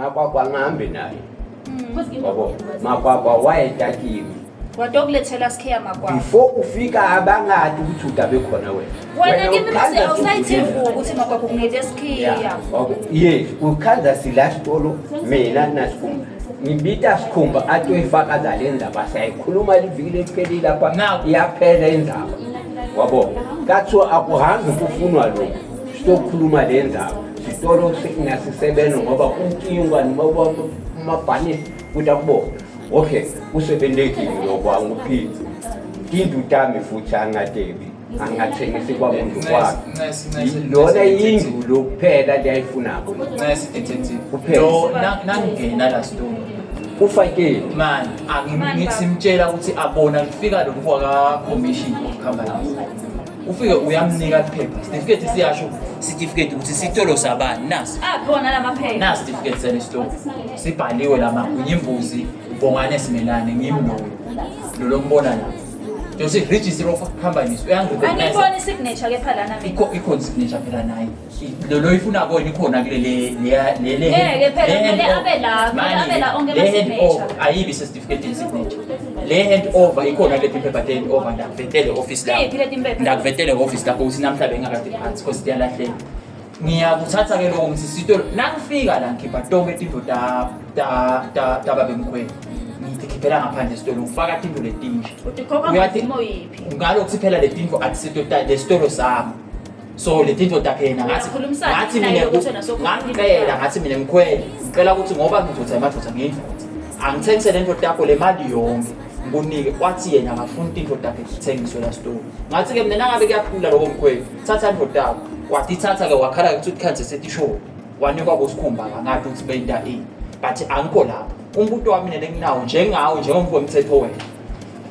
Makwakwa ngihambe naye. Yabo, Makwakwa wayetakimi. Watokulethela sikhiya Makwakwa. Before ufika abangadi ukuthi utabe khona wena. Wena kimi mase ukhanza awusayithi ukuthi Makwakwa ungethe sikhiya. Yeah. Okay. Yes, ukhanza sila sitolo mina nasikhumba. Ngibita sikhumba atoyifakaza le ndaba siyayikhuluma liviki liphelile lapha Now- iyaphela indaba. Wabo. Kathiwa akuhambi kufunwa lokho. Sitokhuluma le ndaba. Sitolo sinasisebenza ngoba unkingwa noma umabhanisi kuthi akubona. Okay, usebenzekile lokho anguphili. Tindlu tami futhi angatebi. Angathengisi kwamuntu kwakhe. Ncesi, ncesi, Lona ncesi, yindlu lokuphela leyayifunako. Ncesi detective. Kuphela. Lo nangena la store. Ufakile. Man, simtshela ukuthi abona kufika lo mfo ka commission of companies. Ufike uyamnika iphepha. Certificate siyasho certificate ukuthi isitolo sabani nasi. Akhona lamaphepha. Nasi certificate sale store. Sibhaliwe la magunya imbuzi bongane simelane ngimloyo. Lo lombona la. Jose register of companies uyangirecognize. Angiboni signature kepha lana mina. Ikho ikhona signature phela naye. Lo lo ifuna kona ikhona kule le le le Ngeke phela, kumele abe la, kumele abe la onke le hand ama-signature. over ayibi certificate signature. Le hand over ikhona kule phepha le hand over ndakuvetele office lakho. Iphi leti mpepha? Ndakuvetele office lakho ukuthi namhla bengakade phansi because kuyalahleka. Ngiyakuthatha ke lokho ngithi sitolo nangifika la ngikhipha tonke tintfo ta ta ta tababemkhweli. Ngithi khiphela ngaphandle esitolo ngifaka tintfo letinje. Utikhokha Uyathi- ngomumo yiphi? Ngalokhu phela le tintfo atisito ta lesitolo sami. So le tintfo takhe yena ngathi Uyakhulumisana ngathi naye mina ukuthi wena sokhuluma ngacela ngathi mina ngikhwele ngicela ukuthi ngoba ngizotha emadoda ngiyindoda angithengise le nto takho le mali yonke ngikunike. Wathi yena akafuni tintfo takhe tithengiswe la sitolo. Ngathi ke mina nangabe kuyaphula lokho mkhweli thatha intfo takho. Watithatha ke wakhala ukuthi utikhanze setisholo wanikwa kusikhumba kangathi ukuthi beyinta ini but angikho lapho. Umbuto wami mina lenginawo njengawe njengomfo wemthetho wena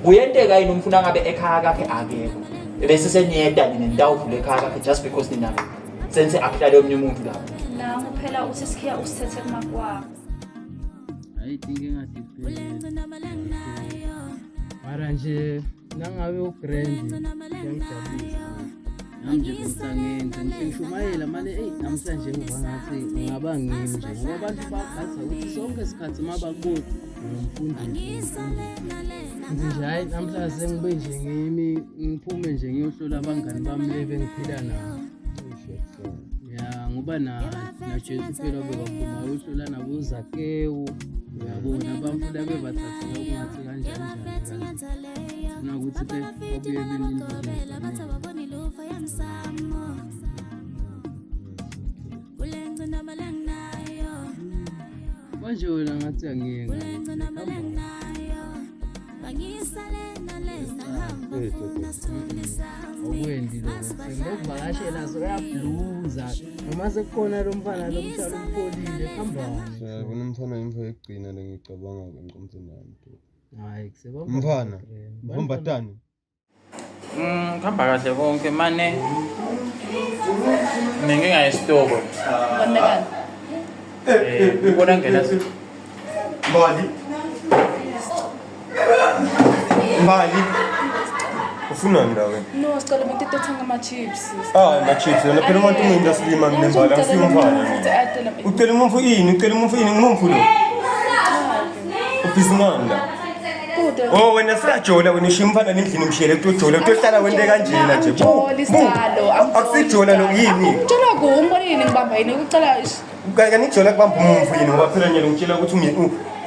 kuyenteka yini umfuna ngabe ekhaya kakhe akekho bese seniyeda nina nitawuvula ekhaya kakhe just because ninabo sense akuhlale omunye umuntu lapho. Nangu phela uthi sikhiya usithethe kumakwakwa. Hayi inkinga mara nje nangabe ugrand kuyangijabulisa nami nje bengisangenze ngihle ngishumayela mane eyi namhlanje ngiva ngathi ngingaba ngimi nje ngoba abantu bakhaza ukuthi sonke isikhathi uma bakubona ungumfundisi. Ngithi nje hhayi namhlanje sengibe nje ngimi ngiphume nje ngiyohlola abangani bami le bengiphila nabo. Ya ngoba na naJesu phela bekaphuma ayohlola nabo Zakewu uyabona bamfuna bebathathela kungathi kanjani njani kanje. Funa ukuthi ke babuye benindlela. Manje wena ngathi angiyeke. Okwendi lokho sengokuvakashela soyabluza noma sekukhona lo mfana lo mhlala umpholile hamba. Siyabona umfana imfo yokugcina le ngicabanga ngicomtheni nami. Hayi kusebamba. Mfana, mfambatane. Kuhamba kahle konke mane nenkinga yesitoko. Konakala. Ubona ngena Mbali. Mbali. Ufunani la wena? No, sicela umuntu etothenga ama-chips. Ah, ma-chips wena phela umuntu ungento asilima mina mbali angisiyo umfana mina. Ucela umuntu ini? Ucela umuntu ini? Ngumfu lo. Ubhizi ngani la? Kude. Oh wena siyajola wena ushiya umfana endlini umshiyele kutojola kutohlala wente kanjena nje. Bu, Angijoli bu. sicalo. Akusijola lo yini? Ngitshela ku umbonile ngibamba yini ukucela Kanti ijola kubamba umfu yini ngoba phela nyalo ngitshela ukuthi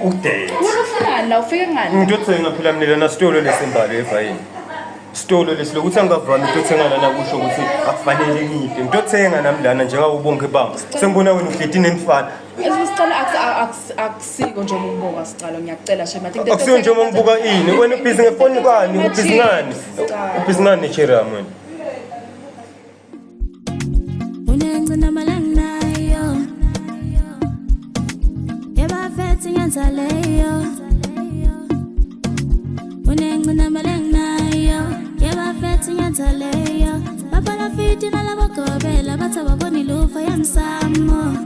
udele. wena ufunani la ufike ngani? Ngitothenga phela mina lana sitolo lesembalo evayini. Sitolo lesi lokuthi angikavami ukutothenga lana kusho ukuthi akufanele ngide. Ngitothenga nami lana njengawo bonke bami. Sengibona wena uhleti nemfana. Esicela akusiko nje ukumbuka sicalo ngiyakucela shema. Akusiyo nje uma ngibuka ini. Wena ubhizi ngefoni kwani? Ubhizi ngani? Ubhizi ngani necherami wena? Unengcinamalannayo Ebafethi ngenza leyo Unengcinamalannayo Ebafethi ngenza leyo Babalafiti nalabagobela bathi ababoni lufa yemsamo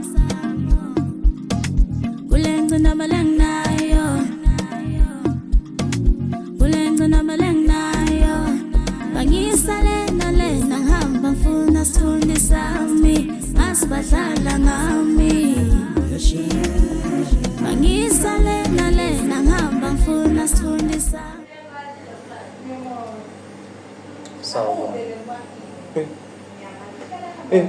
Kulengcinamalannayo Kulengcinamalannayo Bangisale nalena ngihamba ngifuna sithunzi sami Ngasibadlala ngami Sawubona. Eh, eh,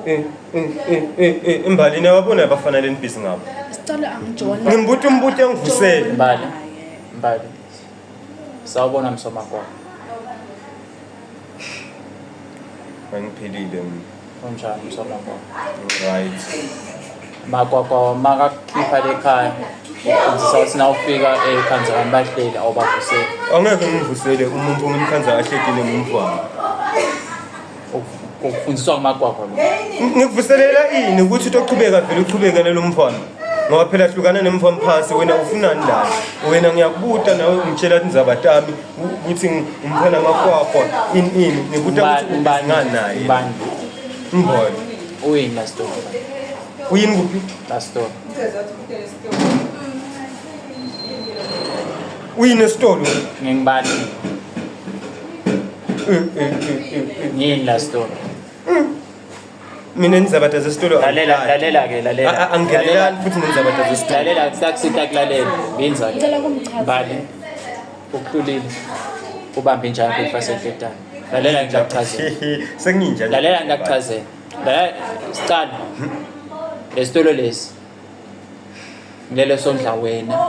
eh, eh, eh, eh, eh, Imbali niyababona abafana lenibhizi ngabo. Sicela angijona. Ngimbuta umbuto engivusele. Mbali. Mbali. Sawubona Msomakwakwa. Angiphilile mina. Unjani Msomakwakwa? Right. Makwakwa makakukhipha lekhaya. Ufundisa ukuthi nawufika ekhanza abantu bahleli awubavuseli. Angeke ngimvusele umuntu ngimkhanza ahlekile ngumfana. Ukufundiswa ngumakwakwa lo. Ngikuvuselela ini ukuthi utochubeka vele uchubeke nalo mfana. Ngoba phela hlukana nemfana phansi wena ufunani la? Wena ngiyakubuta nawe ungitshela tindzaba tami ukuthi umfana makwakwa ini ini ngikubuta ukuthi Mbani ubizingani naye. Mbani. Mboni. Uyini la store? Uyini kuphi? La store. Uyini esitolo? Ngingibani? Eh, eh, eh, eh, eh. Ngiyini la store? Mina indzaba zesitolo Lalela angilali. lalela ke lalela. Angingenelani futhi nenzaba zesitolo. Lalela taxi takulalela. Binza ke. Ngicela kumchazela. Mbali. Ukuhlulile. Ubambe injalo kuyifase etana. Lalela ngiyakuchazela. Senginja. Lalela ngiyakuchazela. Lalela sicala. Lesitolo lesi. Ngilele sondla wena.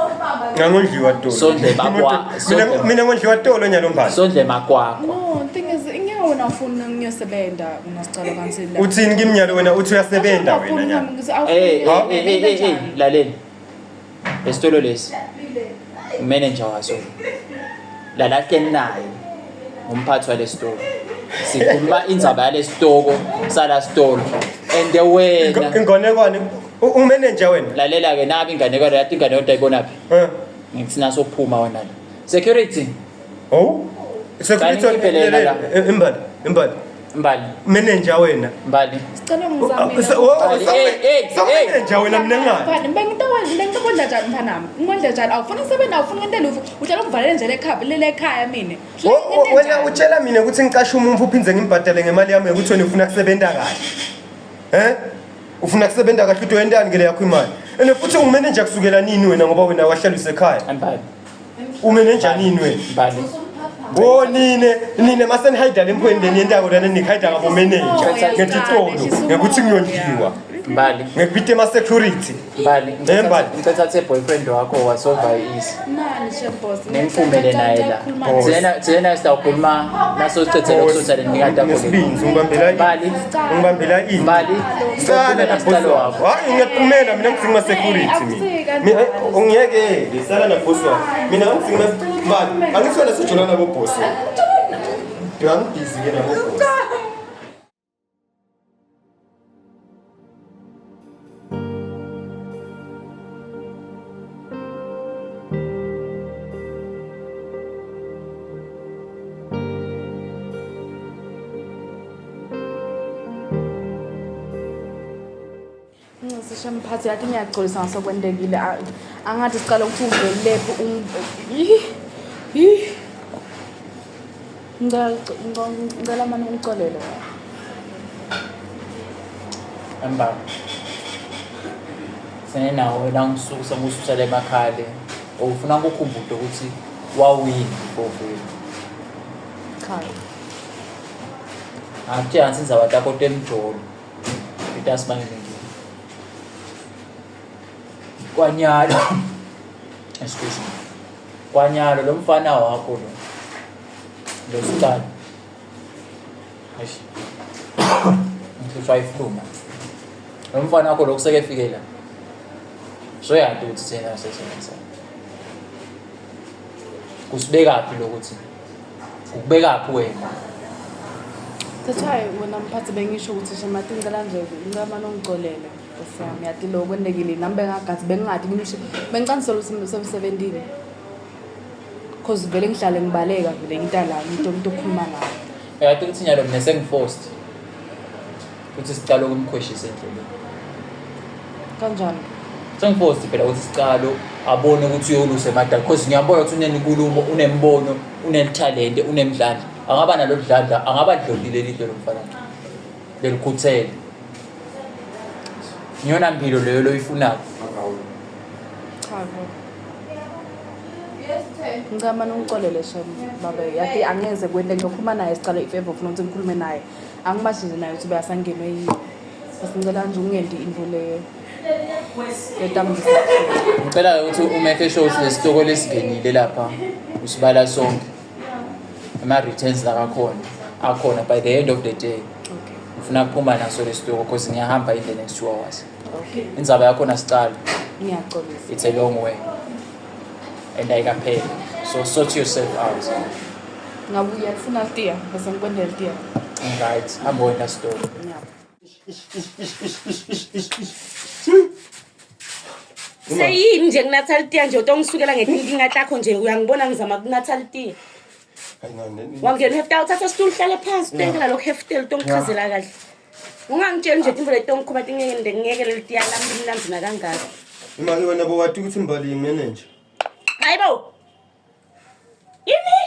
Ngangondliwa tolo. Sondle bakwa- Mina sondle- mina ngondliwa tolo nyalo mbali. Sondle makwakwa. No, thing is ingeke wena ufuna ngiyosebenza unasicala kanti la. Uthini kimi nyalo wena uthi uyasebenza wena nyalo. Eh Ha? eh eh eh eh lalela. Lesitolo lesi. Manager waso. Lalahle naye. Umphathi walesitolo. Sikhuluma indzaba yalesitoko sala sitolo. And wena Ingonekwane umanager wena. lalela ke nabi inganekwane yathi inganekwane ayibona phi? Eh. Ngithi nasophuma wena la. Security Oh. Security Kani ngikhiphe lena la. imbali imbali Mbali manager wena. Mbali. Sicela ngizamile. Mbali, eh, eh, eh. Manager wena mina ngani? Mfana, bengitokondla njani mfana wami? Ngondla njani? Awufuni ngisebenza, awufuni ngente lutho. Uhlala ungivalele nje lekhaya, lele ekhaya mina. Wena utshela mina ukuthi ngicashe umuntu uphindze ngimbhadale ngemali yami ukuthi wena ufuna kusebenza kahle. Eh? Ufuna kusebenza kahle uthi wentani ke le yakho imali? And futhi ungumanager kusukela nini wena ngoba wena wahlala usekhaya? Mbali. Umanager nini wena? Mbali. Wo nine nine masenihayida lemphweni leni yentako lana nikhayida ngabo manager ngetitolo ngekuthi ngiyondliwa Mbali. ngekubita ema security. Mbali. Eh, Mbali. Ngicela uthathe boyfriend wakho wasova easy. Nani chef boss? Ningifumele naye la. Boss. Thina thina sitawukhuluma nasocedzela kusutha le nikata Nesibindi ungibambela Mbali. Ungibambela ini. Mbali. Sala na boss wakho. Hayi ngiyaphumela mina ngidzinga ma security mina. Mina ungiyeke sala na boss wakho. Mina ngidzinga Mbali. Angithi wena sejolana nabo boss. Ngiyangibhizi ke nabo boss. Ngisho mphathi yathi ngiyaxolisa ngasokwendekile. Angathi sicela ukuthi uvelephi Ih. Ngicela ngicela manje ungixolele. Mbali. Senenawo la ngisusa ngisusa le emakhaya le. Ufuna ukukhumbuta ukuthi wawini before ufika. Cha. Akutshela ngathi indzaba takho temjolo. Itasibangela inkinga. Kwanyalo. Excuse me. Kwanyalo lo mfana wakho lo. Lo sicala. Eish. Ngihlushwa iflu manje. Lo mfana wakho lo kuseke fike la. So yazi ukuthi thina sesebenzisa. Kusibekaphi lokuthi? Ukubekaphi wena? That's why wena mphathi bengisho ukuthi shemati ngicela nje ngicela manje ungixolele. Nkosi yami yathi lo kwendekile nami bengagathi bengingathi ngisho bengicanisela ukuthi semsebenzini. Cause vele ngihlale ngibaleka vele ngitala ngito umuntu okhuluma naye. Uyathi ukuthi nyalo mina sengiforced ukuthi sicalo ukumkhweshisa endleleni. Kanjani? Sengiforced phela ukuthi sicalo abone ukuthi uyolusa emadala because ngiyabona ukuthi unenkulumo, unembono, unethalente, unemdlandla. Angaba nalo dladla, angaba dlolile lihlo lomfana. Lelikhuthele. Ngiyona mpilo leyo loyifunayo. Cha bo. Ngicela mane ungicolele shem baba, yathi angeze kwente ngiyokhuluma naye sicala if ever ufuna ukuthi ngikhulume naye. Angimazi nje naye ukuthi ubeyasangenwe yini. Bese ngicela nje ungenti into le letamzisa. Ngicela ukuthi umake sure ukuthi lesitoko lesingenile lapha usibala sonke. Ama returns la akhona akhona by the end of the day. Okay. Ngifuna ukuphuma naso lesitoko because ngiyahamba in the next 2 hours. Okay. Indzaba yakhona sicala. Ngiyaxolisa. It's a long way. And ayikapheli. So sort yourself out. Ngabe uyalifuna litiya bese ngikwendela litiya. Right. Hamba wena sitoko. Ngiyabonga. Seyini nje kunatha litiya nje utongisukela ngetinkinga takho nje uyangibona ngizama kunatha litiya. Wangena uhefta uthatha isitulo uhlale phansi utenkela lokhu heftela utongichazela kahle. Ungangitsheli nje timvo letongikhupha tingeke ngiyekele litiya lami limnandzi nakangaka. Imali wena bowati ukuthi Mbali yi-manager. Hayibo. Yini?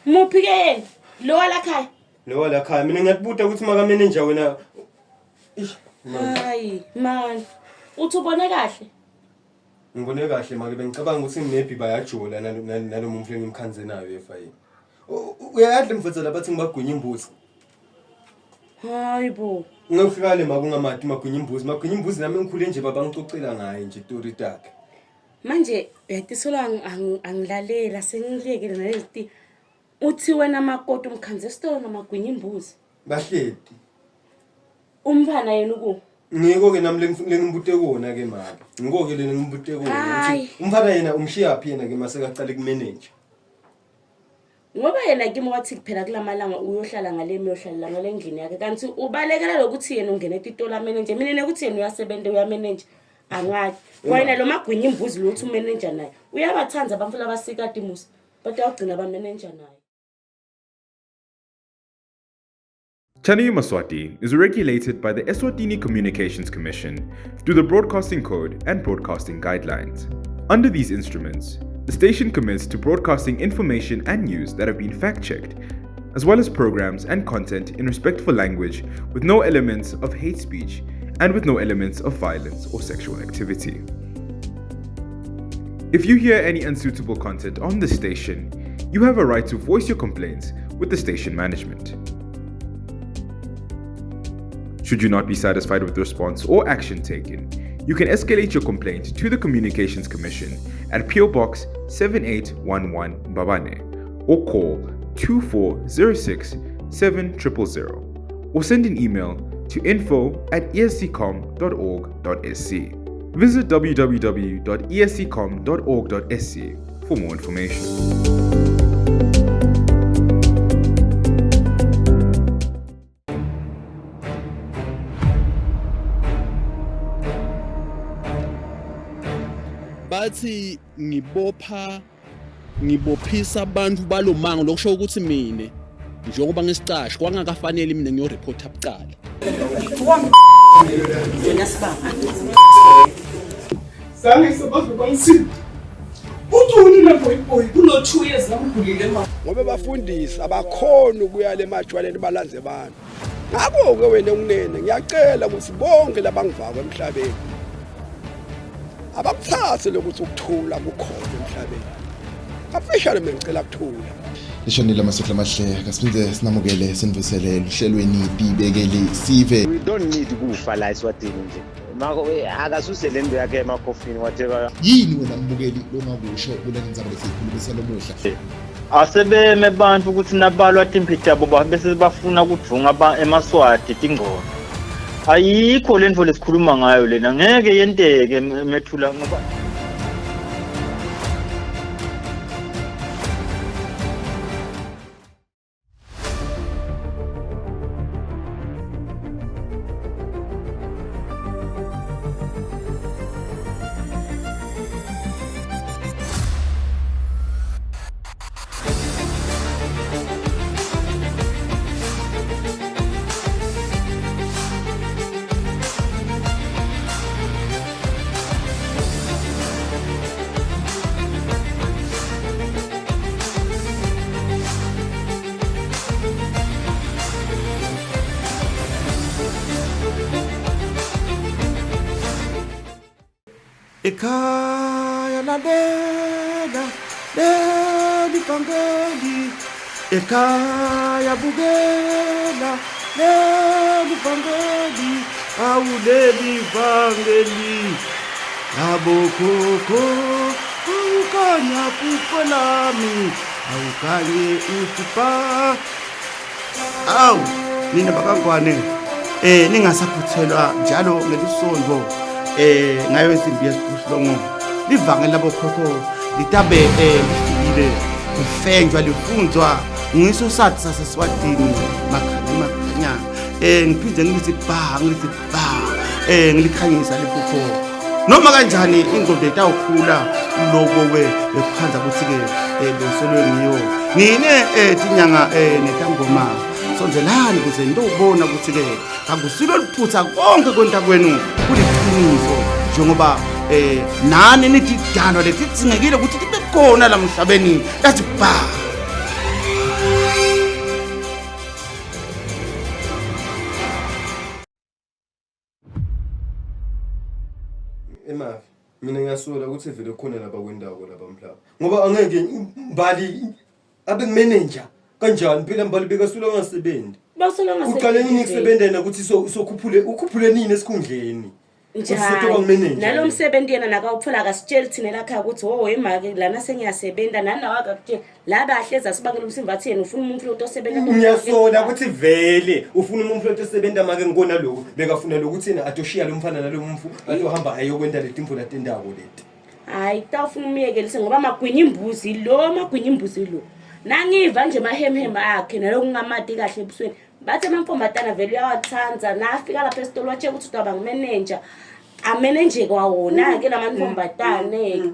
Muphi ke yena? Lo walakhaya. Lo walakhaya mina ngiyakubuta ukuthi maka-manager wena. Ish, man. Hayi man. Uthi ubone kahle. Ngibone kahle make bengicabanga ukuthi maybe bayajola nalo muntu engimkhanze nayo efayini. Uyayadla mfethu labathi ngibagwinya imbuzi. Hayibo. Ngiyofika le makungamati magwinya imbuzi, magwinya imbuzi nami ngikhule nje baba ngicocela ngaye nje itori takhe. Manje uyatisola angilalela sengilekele nalezi uthi wena makoti umkhanze esitolo namagwinya imbuzi. Bahleti. Umfana yena uku. Ngiko ke nami lengimbute kona ke make. Ngiko ke lengimbute kona Hayi. ukuthi umfana yena umshiyaphi yena ke masekaqala kumanage. Ngoba yena kimi wathi kuphela kulamalanga uyohlala ngale uyohlala ngale ndlini yakhe kanti ubalekela lokuthi yena ungena etitolo amenenje mina nekuthi yena uyasebenza uyamenenje angathi kwayena lo magwinya imbuzi lo uthi umenenja naye uyabathanda abantu labasikati musa but awugcina bamenenja naye. Channel Maswati is regulated by the Eswatini Communications Commission through the Broadcasting Code and Broadcasting Guidelines. Under these instruments, the station commits to broadcasting information and news that have been fact-checked, as well as programs and content in respectful language with no elements of hate speech and with no elements of violence or sexual activity. If you hear any unsuitable content on the station, you have a right to voice your complaints with the station management. Should you not be satisfied with the response or action taken, you can escalate your complaint to the Communications Commission at PO Box 7811 Mbabane or call 2406 7000 or send an email to info@esccom.org.sc. Visit www.esccom.org.sc for more information. Bathi ngibopha ngibophisa abantu balomango lokusho ukuthi mina njengoba ngisiqasho kwangakafanele mina ngiyoreport abucala. Wena sibanga. Kulo 2 years lamgulile ma. Ngoba bafundisi abakhona ukuya lemajwaleni balanze abantu. Ngakho ke wena unene ngiyacela ukuthi bonke labangivako emhlabeni abakuthathe lokuthi ukuthula kukhona emhlabeni. Kafishane mina ngicela ukuthula. Lishonile amasokho amahle kasiphinde sinamukele sinivusele luhlelweni tibekele sive. We don't need kufa la eSwatini nje. Mako akasuse le nto yakhe emakhofini whatever. Yini wena mbukeli longakusho kule ndzaba lesiyikhulumisa lomuhla? Asebeme bantu ukuthi nabalwa timphi tabo bese bafuna kudvunga emaSwati tingcono. Ayikho le nto lesikhuluma ngayo lena ngeke yenteke methula ngoba Ekhaya lalela Leli vangeli ekhaya bukela leli vangeli awu leli vangeli labokhokho awukanya phupho lami awukanye uthi ba awu nina bakangwane ningasaphuthelwa njalo ngelisonto ngayo insimbi yesiphohlongo livangeli labokhokho litabe lifikile lifenjwa lifunzwa ngiso sathi saseSwatini makhanya makhanya ngiphinde ngithi ba ngilikhanyisa liphupho noma kanjani ingqondo itawukhula lokho we bekukhanza ukuthi ke besolwe ngiyo nine tinyanga netangoma sondelani kuze nitobona ukuthi ke akusilo liphutha konke kwenta kwenu kuliqiniso njengoba nani nitidalwa letidzingekile ukuthi tibe khona la emhlabeni lathi ba. Emavi mina ngiyasola ukuthi vele khona laba kwendawo laba mhlaba ngoba angeke Mbali abe manager kanjani phela Mbali bekasula angasebenzi Basolo ngasebenzi. Uqale nini kusebenza yena ukuthi sokhuphule ukhuphule nini esikhundleni Njani nalo msebenzi yena nakawuthola akasitsheli thina lakhaya ukuthi ho imake lana sengiyasebenza nanawo akakutsheli la bahlezi asibangela umsimba athi yena ufuna umuntu otosebenza. Ngiyasola ukuthi vele ufuna umuntu otosebenza make ngikona lokho bekafuna lokuthi yena atoshiya lo mfana nalo mfu atohamba ayokwenda letimvu latendako leti. Hayi tawufuna umyekelise ngoba magwinya imbuzi lo magwinya imbuzi lo nangiva nje mahemhem akhe nalokungamati kahle ebusweni bathi amantombazana vele uyawathanza nafika lapha esitolo watshela ukuthi utaba ngumenenja amenenje kwawona-ke la mantombazane.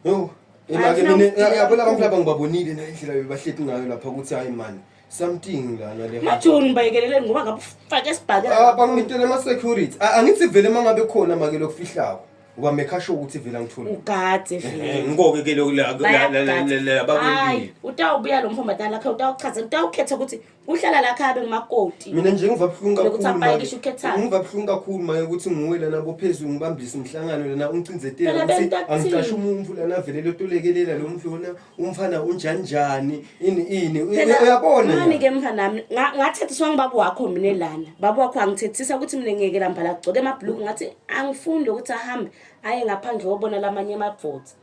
Yo imake mina yabona abamhlaba ngibabonile na indlela bebahleti ngayo lapha ukuthi hayi man something lana le majoni bayekeleleni ngoba ngabe ufake esibhakela bangitele ama security angithi vele mangabe khona make lokufihlako uba make sure ukuthi vele angitholi ugadze vele ngikoke ke lokhu la la bakwendile utawubuya lo mfombatana lakhe utawuchaza utawukhetha ukuthi kuhlala lakhe abe ngumakoti. Mina nje ngiva buhlungu Lokuthi kakhulu apakishe ukhethane. ngiva buhlungu kakhulu manje ukuthi nguwe lana bophezulu ngibambise umhlangano lana ungicindzetela Phela ukuthi bentakuthini. angicashe umuntu lana vele lotolekelela lo muntu lona umfana unjani njani ini ini Phela, uyabona ngani ke mfanami ngathethiswa ngibaba wakho mina lana baba wakho angithethisa ukuthi mina ngiyekela mbala agcoke emabhuluku ngathi angifundi ukuthi ahambe aye ngaphandle wobona lamanye amabhotsa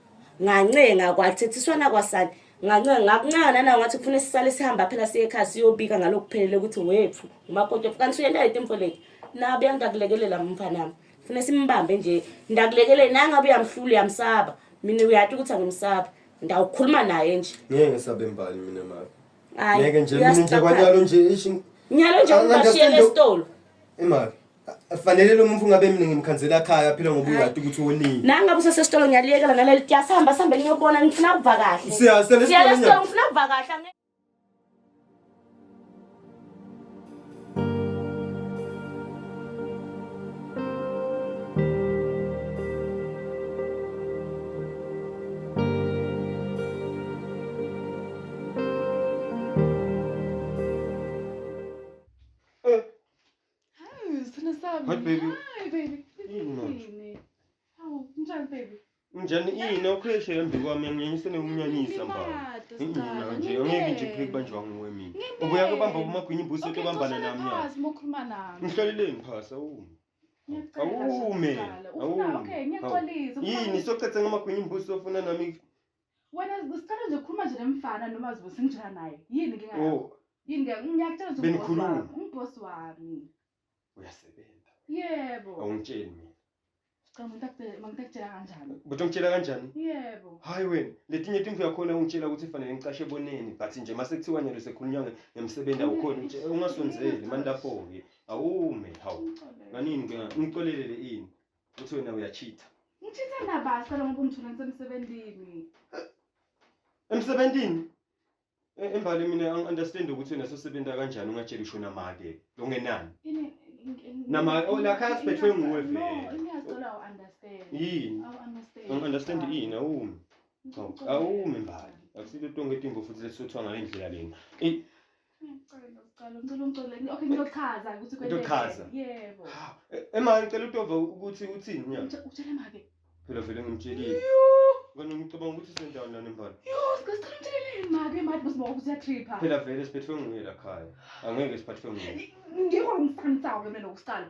ngancenga kwathethiswana kwasani ngancenga ngakuncana nanawo ngathi kufuna sisale sihamba phela siye ekhaya siyobika ngalokuphelele ukuthi wethu umakoti kanti uyenta yeti mfo lethu nabe yandakulekelela mfanami funa simbambe nje ndakulekelela nangabe uyamhlula uyamsaba mina uyati ukuthi angimsaba ndawukhuluma naye nje ngeke ngisabe mbali mina mama Hayi, ngeke nje mina nje uyasixapha. kwanyalo nje ishi Nyalo nje ungibashiyele esitolo. Imali fanele lo muntu ngabe mina ngimkhanzela ekhaya phela ngoba uyati ukuthi wonini Nangabe usesesitolo ngiyaliyekela naleli tiya sihamba sihambe ngiyobona ngifuna kuva kahle. Siya- siya Siya lesitolo lesitolo nyalo. ngifuna kuva kahle. Hawu, sithando sami. Hi, baby. Hi baby. Yini manje? Yini? Hawu, unjani baby? Njani ini awukhweshe embi kwami anginyanyise nekunyanyisa mbali. Ngimnandi, Nje angeke nje kupheke banjwa nguwe mina. Ubuya kubamba umagwinya imbuzi otobambana nami ya. Phasi mokhuluma nami. Ngihlaleleni phasi awume. Ngiyacela, Awume. Sicela. Ufuna okay, ngiyaxolisa. Ufuna- Yini socethe ngamagwinya imbuzi ofuna nami? Wena sicela nje ukukhuluma nje nemfana noma zibuze sengijana naye. Yini inkinga yakho? Oh, Yini ke ngiyakutshela nje ungibhosi Benikhuluma. wami. Ungibhosi wami. Uyasebenza. Yebo. Awungitsheli mina. Sicela ngikutakutshela kanjani? Kodwa ngitshela kanjani? Yebo. Hayi wena, letinye timvu yakhona ungitshela ukuthi fanele ngicashe eboneni, but nje mase kuthiwa nyalo sekhulunywa ngemsebenzi awukhona nje ungasonzeli mani lapho ke. Awume, hawu. Nganini ke ngicolelele ini? Uthi wena uyachitha. Ngithitha naba sicela ngoba ungithola ngisemsebenzini. Emsebenzini? Embali mina angi-understand ukuthi wena sosebenza kanjani ungatsheli usho namake longenani. Ini Nama oh la khaya siphethwe nguwe No, vele. ngiyacela u-understand. Yini? Awu-understand. Angi-understand ini awume. Hawu, awume mbali. Akusilo tonke timvu futhi lesothwa ngale ndlela lena. Ngiyacela sicela ngicela ungixolele. Okay, ngiyochaza ukuthi kwenzekeni. Utochaza? Yebo. Ema ngicela utova ukuthi uthini nyalo. Utshele make. Phela vele ngimtshelile. Wena ngicabanga ukuthi sendawo lana mbala. Yo, sicela make manje bese ukuthi uyatripha. Phela vele siphethwe nguye la khaya. Angeke siphathwe nguye. Ngikho ngisangisawo ke mina lokusala.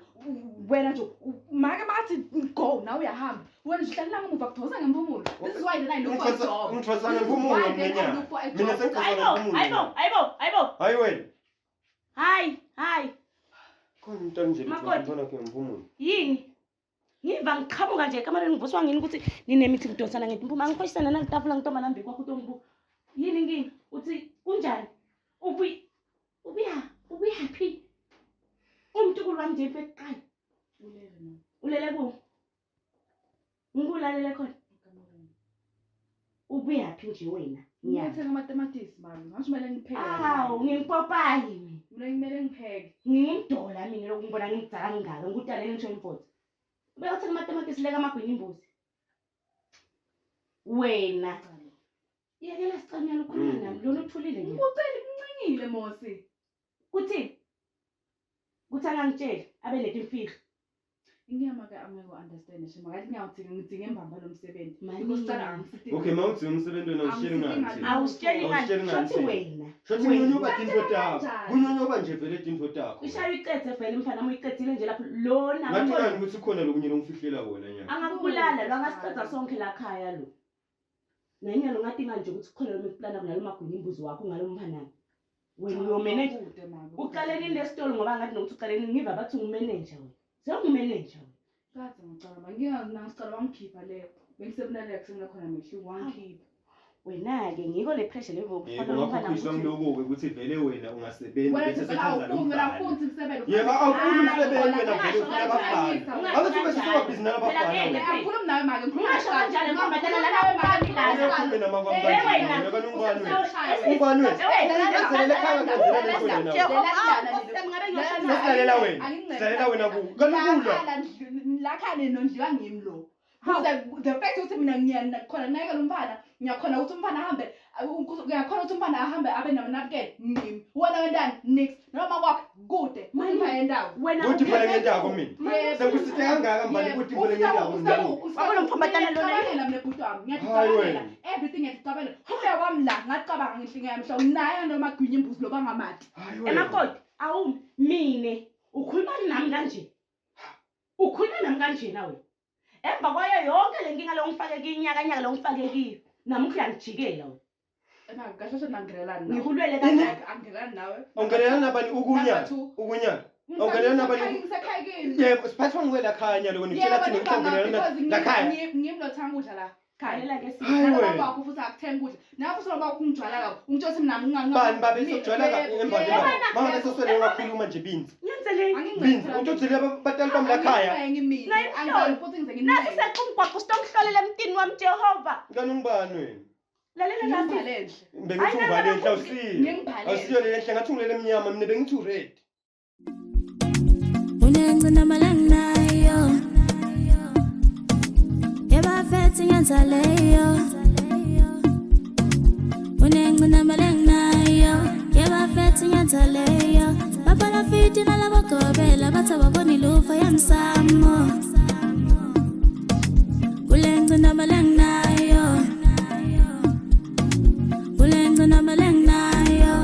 Wena nje make bathi go nawe uyahamba. Wena nje uhlalela ngemuva kudosa ngemphumulo. This is why then I look for a job. Ngithwasa ngemphumulo mina nyana. Mina sengithwasa ngemphumulo. Hayibo, hayibo, hayibo. Hayi wena. Hayi, hayi. Khona umntwana nje Makoti. umntwana wakhe ngemphumulo. Yini? Ngiva ngiqhamuka nje ekamareni ngivuswa ngini ukuthi ninemithi ngidonsana ngithi mphuma angikhohlisana nalitafula ngitoma lambi kwakho utongibuka. Yini inkinga? Uthi kunjani? Ubuya ubuya ubuyaphi? Umntukulu wami nje mfekuqala. Ulele ku? Ngikulalele khona. Ubuyaphi nje wena? Nyana. Ngithenga amatamatisi mami. Ngasho kumele ngipheke. Awu, ngingipopayi mina. Mina kumele ngipheke. Ngingumdola mina lokhu ngibona ngimdala ngingaka ngikudalele ngisho imfotho. Ubeyothenga amatamatisi leka amagwinya imbuzi. Wena. Yekela sicanyana ukhuluma nami lona uthulile nje. Ngikucela ngincengile Mosi. Kuthini? Kuthi angangitsheli abe netimfihlo. Inyama ke angeke understand nje makathi ngiyawudinga ngidinga embamba lo msebenzi. Mani. Because cala angisidingi. Okay, mawuthi umsebenzi wena awusitsheli ngani? Awusitsheli ngani? Awusitsheli ngani? Shothi wena. Shothi Wena. kunyonyoba tintfo takho. Kunyonyoba nje vele tintfo takho. Ushaya uyiqedze vele mfana uma uyiqedile nje lapho lona Ngathi kani ukuthi khona lokunye longifihlela kona nyana. angakubulala lo angasiqeda sonke la khaya lo. Nanyana ungathi manje ukuthi kukhona lo mplana kunalo magwinya imbuzi wakho ngalo mfanana. Wena uyomanage. Uqale nini lesitolo ngoba ngathi nokuthi uqale nini ngiva bathi ungumanager wena. Sewungumanager wena. Kade ngicala manje ngingasicala wangikhipha le. Bengisebunaleka kusena khona mehluko wangikhipha. Wena ke ngiko le pressure le Yebo ngakhuphiswa ngiloko-ke ukuthi vele wena ungasebenzi Wena bese nje sethanda lo awufuni wena mfana. awufuni umsebenzi. Yebo awufuni umsebenzi wena vele ufuna abafana. Angithi bese sewabhizi nalabafana wena. Angikhulumi nawe make ngikhuluma Ungasho kanjalo ntombazana lana ubani la. Uyakhuluma nama kwami kanje wena kanti ungubani wena? Ungubani wena? Ngenzelela ekhaya ngenzelela lento wena. Sesilalela wena. Silalela wena ku. Kanti ukulwa. Lakhane nondliwa ngimi lo. Because the fact ukuthi mina ngiyakhona nakekela umfana, ngiyakhona ukuthi umfana ahambe, ngiyakhona ukuthi umfana ahambe abe namanabukeni ngimi. Wena wentani? Nix. Noma kwakhe kude. Manje yendawo. Wena Kuthi phela ngendako mina. Sekusithe kangaka mbali kuthi phela ngendako mina. Wabona umfambatana lona. Ngiyacabangela mina bhuti wami, Hayi ngiyacabangela. wena. Everything ngiyacabangela. Kufika kwami la ngacabanga ngihlinga yami hlobo naye noma gwinya imbuzi loba ngamati. Emakoti awu mine ukhuluma nami kanje. Ukhuluma nami kanje nawe. Emva kwayo yonke le nkinga lo ngifake kinyaka nyaka lo ngifake kiyo. Namuhla uyangijikela wena. Ema kahle kahle nangingelani nawe. Ngikulwele kangaka. Angingelani nawe. Awungenela nabani ukunya? Number two. Ukunya. Awungenela nabani? Ngisekhaya kini. Yebo, siphathwa nguwe la khaya nyalo wena utshela thina ukuthi awungenela la khaya. Ngimi lothenga ukudla la. Khaya. Lalela ke Hayi wena. Baba wakho futhi akuthenga ukudla. Nawe futhi baba wakho ungijwayela kabi. Ungitshela ukuthi mina nginga Bani babe sokujwayela kabi embali baba. Mama seswele ungakhuluma nje binzi. Ngenzeleni? Binzi utothile batali bami la khaya. Mina angizali futhi ngize Nasi sequmgwaqo sitomhlolela emtini wami Jehova. Kanti ungubani wena? Lalela nasi. Bengithi ungubani enhle awusiyo. Ngingibhalele. Awusiyo le enhle ngathi ungilele emnyama mina bengithi ured. Unengcina malanginayo Yebafethi ngenza leyo Unengcina malanginayo Yebafethi ngenza leyo Babalafiti nalabagobela bathi ababoni lufa yemsamo Kulengcina malanginayo Kulengcina malanginayo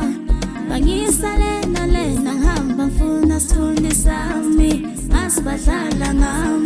Bangisale nalena ngihamba ngifuna sithunzi sami Ngasibadlala ngami.